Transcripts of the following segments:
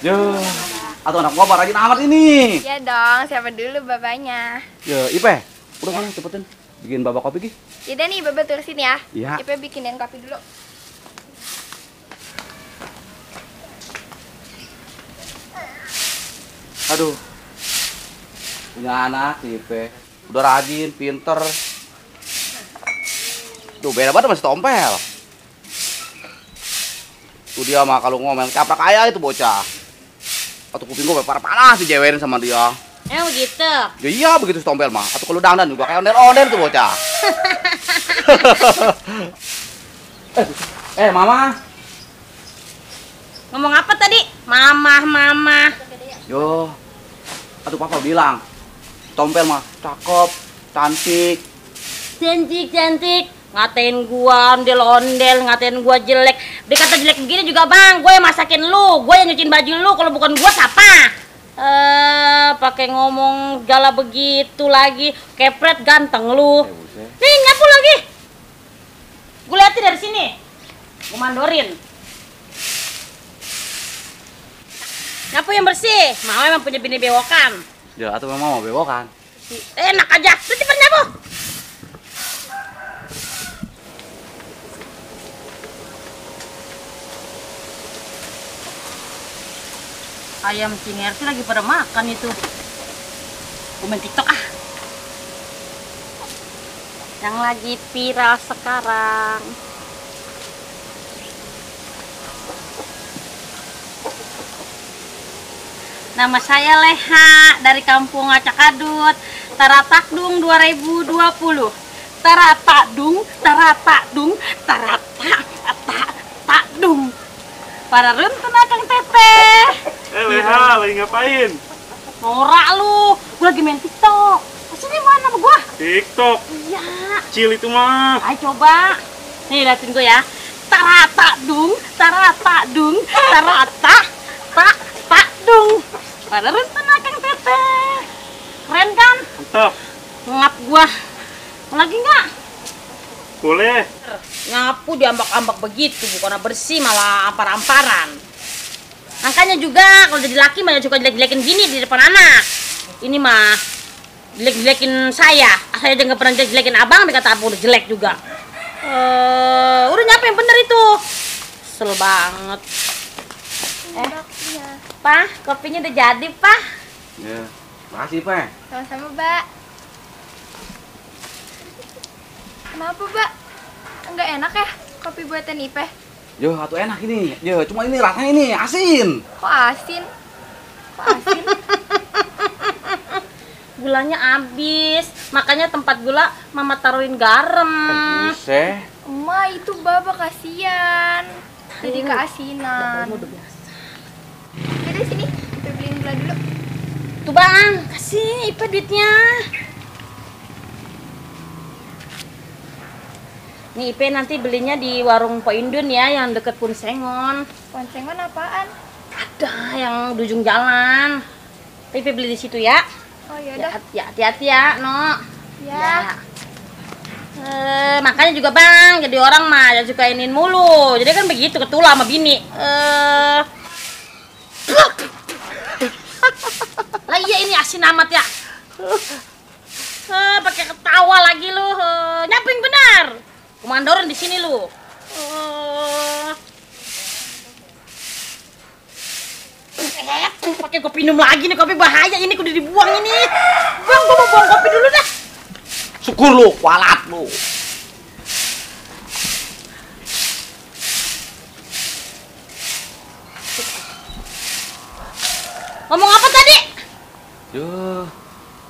Yo, atau anak gua rajin amat ini. Iya dong, siapa dulu babanya? Ya, Ipe, udah kan cepetin bikin babak kopi, Ki. Yaudah nih, Baba tulisin ya. Iya. Ipe bikinin kopi dulu. Aduh, punya anak si Ipe, udah rajin, pinter. Tuh beda banget sama si Tompel. Tuh dia mah kalau ngomong caprak kaya itu bocah. Atau kuping gue parah-parah dijewerin sama dia. Begitu. Ya iya begitu si Tompel mah. Atau kalau dandan juga kayak onder-onder tuh bocah. Mama. Ngomong apa tadi? Mama. Yo, aduh papa bilang, Tompel mah cakep, cantik. Cantik. Ngatain gua ondel-ondel, ngatain gua jelek. Dikata jelek begini juga bang, gue yang masakin lu, gue yang nyuciin baju lu. Kalau bukan gua siapa? Pakai ngomong gala begitu lagi. Kepret ganteng lu. Nih nyapu lagi. Gue liatin dari sini. Gue mandorin. Nyapu yang bersih. Mama emang punya bini bewokan. Ya atau memang mau bewokan. Enak aja. Lu cepet nyapu. Ayam Cinerti lagi pada makan itu. Gue main TikTok ah. Yang lagi viral sekarang. Nama saya Leha dari Kampung Acakadut, Taratakdung 2020. Taratakdung, Taratakdung. Para runtun akang teteh. Leha, lagi ngapain? Norak lu, gue lagi main TikTok. Sini mana sama gua? TikTok. Iya. Kecil itu mah. Ayo coba. Nih liatin gue ya. Taratakdung. Pada runtun akang teteh. Keren kan? Mantap. Ngap gua. Mau lagi nggak? Boleh. Nyapu diambak-ambak begitu, bukan bersih malah ampar-amparan. Makanya juga kalau jadi laki malah suka jelek-jelekin gini di depan anak. Ini mah jelek-jelekin saya. Saya aja nggak pernah jelekin abang, dikata abang udah jelek juga. Udah nyapu yang bener itu. Kesel banget. Pak, kopinya udah jadi, Pak. Ya, makasih, Pak. Sama-sama, Mbak. Kenapa, Mbak? Enggak enak ya kopi buatan Ipe? Yo, atuh enak ini. Yo, cuma ini rasanya ini asin. Kok asin? Gulanya habis, makanya tempat gula mama taruhin garam. Buset. Emak, itu Baba kasihan. Jadi keasinan. Udah biasa. Yaudah sini, Ipe beliin gula dulu. Tuh bang, kasih Ipe duitnya. Nih Ipe nanti belinya di warung Po Indun ya, yang deket Punsengon. Poncengon apaan? Ada yang di ujung jalan. Ipe beli di situ ya. Oh yaudah. Ya hati-hati ya, No. Ya. Makanya juga bang, jadi orang mah ya suka inin mulu. Jadi kan begitu ketula sama bini. Lah iya ini asin amat ya. Pakai ketawa lagi lu. Nyapu yang benar. Komandoran di sini lu. Pakai kopi minum lagi nih, kopi bahaya ini kudu dibuang ini. Bang, gua mau buang kopi dulu dah. Syukur lu, kualat lu. Ngomong apa tadi? Yo,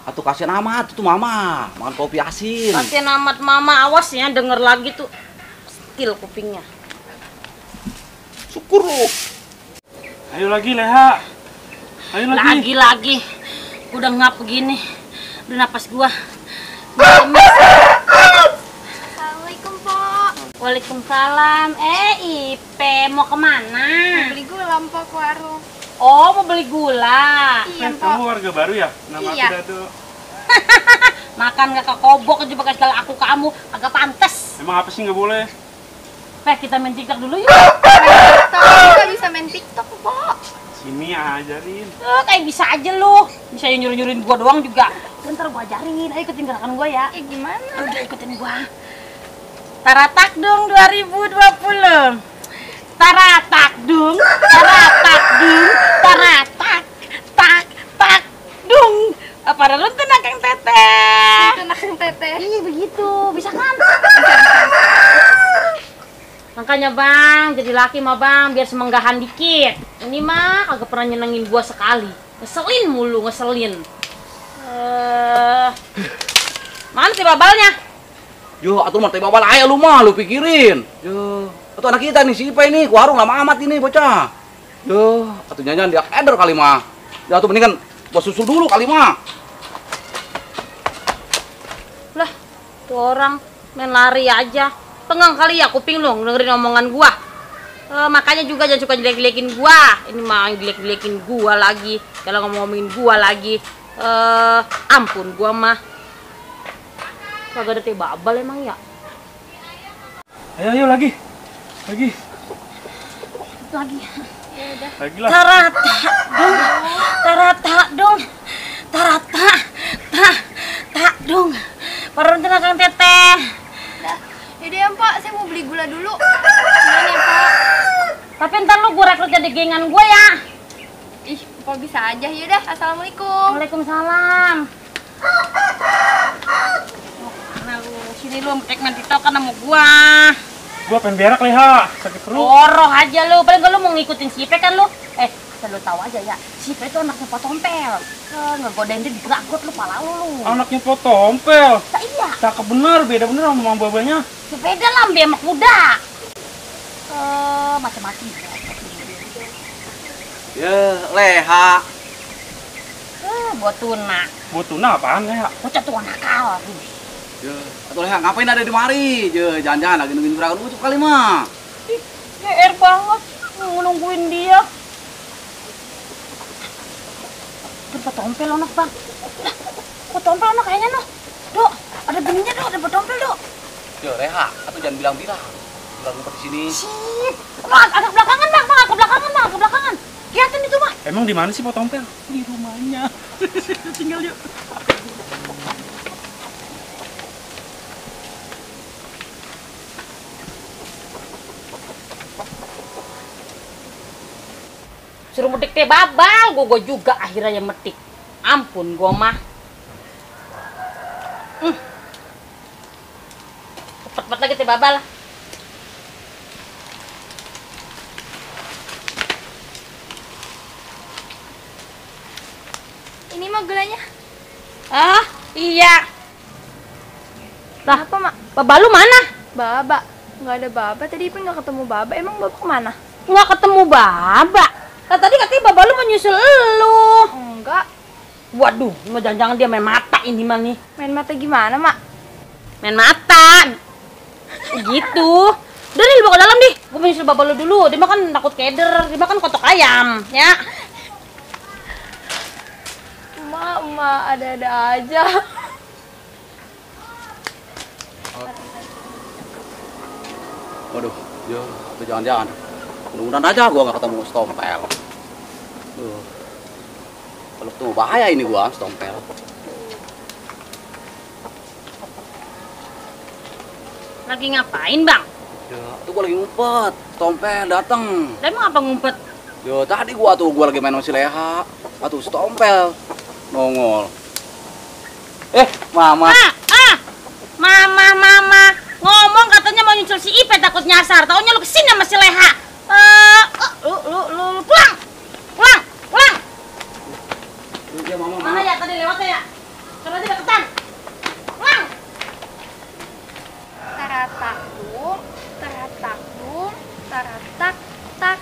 atuh kasihan amat itu mama makan kopi asin. Kasian amat mama, awas ya denger lagi tuh. Stil kupingnya. Syukur lu. Ayo lagi Leha. Ayo lagi. Lagi. Udah ngap begini. Udah napas gua. Assalamualaikum, Pok. Waalaikumsalam. Ipe mau kemana? Beli gula, Pok, ke warung. Oh, mau beli gula. Iya, Pok. Kamu warga baru ya? Nama Iya. aku Dado. Makan gak kekobok aja pakai segala aku kamu, agak pantes. Emang apa sih nggak boleh? Kita main TikTok dulu yuk. TikTok, kita bisa main TikTok, Pok. Ini ajarin. Kayak bisa aja lu. Bisa nyuruh-nyuruhin gua doang juga. Ntar gua ajarin. Ayo ikutin gerakan gua ya. Gimana? Udah ikutin gua. Taratak dong 2020. Taratak dong. Taratak dong. Taratak. Tak dong. Apa lu tuh nakang teteh? Itu nakang teteh. Iya begitu. Bisa kan? Makanya bang, jadi laki mah bang, biar semenggahan dikit. Ini mah kagak pernah nyenengin gua sekali. Ngeselin mulu, ngeselin. Mana sih babalnya? Yo, atuh mah teh babal aya lu mah, lu pikirin. Yo, atuh anak kita nih si Ipe ini, ku warung lama amat ini bocah. Yo, atuh nyanyian dia keder kali mah. Ya atuh mendingan gua susul dulu kali mah. Lah, tuh orang main lari aja. Pengang kali ya kuping lu dengerin omongan gua. Makanya juga jangan suka jelek-jelekin gua. Ini mah jelek-jelekin gua lagi. Kalau ngomongin gua lagi. Ampun gua mah. Kagak ada teh babal emang ya. Ayo lagi. Lagi. Lagi. Lagi lah. Tarata dong. Tak dong. Parun tenang Kang Teteh. Yaudah ya Pak, saya mau beli gula dulu. Gimana ya Pak? Tapi ntar lu gue rekrut jadi gengan gue ya. Ih, Pak bisa aja. Yaudah, assalamualaikum. Waalaikumsalam. Mana lu? Sini lu main TikTok kan sama gua. Gua pengen berak Leha, sakit perut. Oroh aja lu. Paling lu mau ngikutin si Ipe kan lu. Lu tahu aja ya. Si Ipe itu anaknya Pak Tompel. Ngegodain dia digeragot lu pala lu. Anaknya Pak Tompel. Iya. Cakep bener, beda bener sama mama babanya. Beda lah, biar sama kuda. Macam-macam. Ya, Leha. Buat tuna. Buat tuna apaan Leha? Bocah tua nakal. Ya, atuh Leha ngapain ada di mari? Je, jangan-jangan lagi nungguin gerakan ucup kali mah. GR banget. Nungguin dia. Itu Pak Tompel anak bang. Pak Tompel anak kayaknya noh. Dok, ada bininya dok, ada Pak Tompel dok. Yo, Leha, atuh jangan bilang-bilang. Bilang ngumpet di sini. Sip. Agak belakangan bang, agak belakangan. Kelihatan itu mah. Emang di mana sih Pak Tompel? Di rumahnya. Tinggal yuk. Suruh metik teh babal, gua juga akhirnya metik. Ampun gua mah. Cepet lagi teh babal. Ini mah gulanya. Ah, iya. Lah, Apa, Mak? babal lu mana? Baba. Nggak ada Baba. Tadi Ipe nggak ketemu Baba. Emang Baba kemana? Nggak ketemu baba. Lah tadi katanya babal lu mau nyusul elu. Enggak. Waduh, mau jangan-jangan dia main mata ini mah nih. Main mata gimana, Mak? Main mata. Gitu. Udah nih, lu bawa ke dalam deh. Gue mau nyusul babal lu dulu. Dia mah kan takut keder. Dia mah kan kotok ayam, ya. Mak, ada-ada aja. Waduh, yo, atuh jangan-jangan. Mudah-mudahan aja gua nggak ketemu Stompel. Kalau ketemu bahaya ini gua, Stompel. Lagi ngapain, Bang? Ya, tuh gua lagi ngumpet. Stompel datang. Lah emang apa ngumpet? Yo, tadi gua lagi main sama si Leha. Atuh Stompel nongol. Mama. Mama. Ngomong katanya mau nyusul si Ipe takut nyasar. Taunya lu kesini sama si Leha. Lu pulang. Ya, Mama. Mana ya tadi lewatnya ya? Coba aja deketan. Pulang. Taratak dum, taratak tak.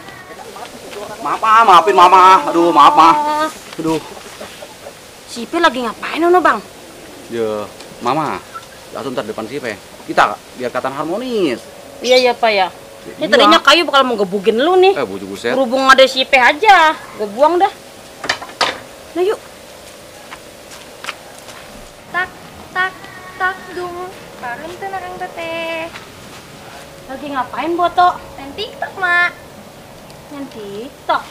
Maafin Mama. Aduh, maaf, Ma. Aduh. Si Ipe lagi ngapain ono, Bang? Ya, Mama. Atuh ntar depan si Ipe. Kita biar katan harmonis. Iya, Pak ya. Ini Iya. tadinya kayu bakal mau gebugin lu nih. Bujuk buset. Berhubung ada si Ipe aja. Gue buang dah. Nah yuk. Tak dum. Parun tuh nakang teteh. Lagi ngapain, Boto? Main TikTok, Mak. Yang TikTok.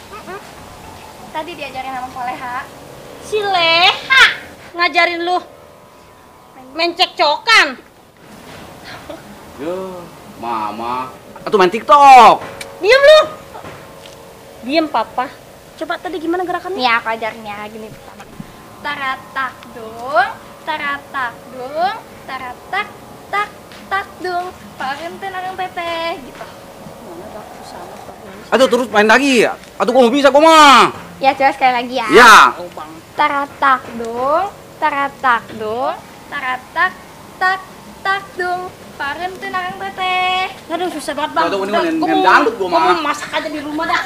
Tadi diajarin sama Poleha. Si Leha ngajarin lu main cekcokan. Yo, mama. Atuh main TikTok. Diam lu. Diam papa. Coba tadi gimana gerakannya? Nih aku ajarin ya, gini pertama. Taratak dung, taratak dung, taratak tak tak dung. Parente narang teteh gitu. Atuh terus main lagi. Atuh kok mau bisa kok mah. Ya coba sekali lagi ya. Ya. Oh, Bang. Taratak dung, taratak dung, taratak tak tak dung. Parente narang teteh. Aduh susah banget bang. Aduh, ini Udah, main gua mau- dangdut gua gua mah. mau masak aja di rumah dah.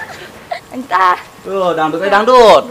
Entah. Tuh, dangdut.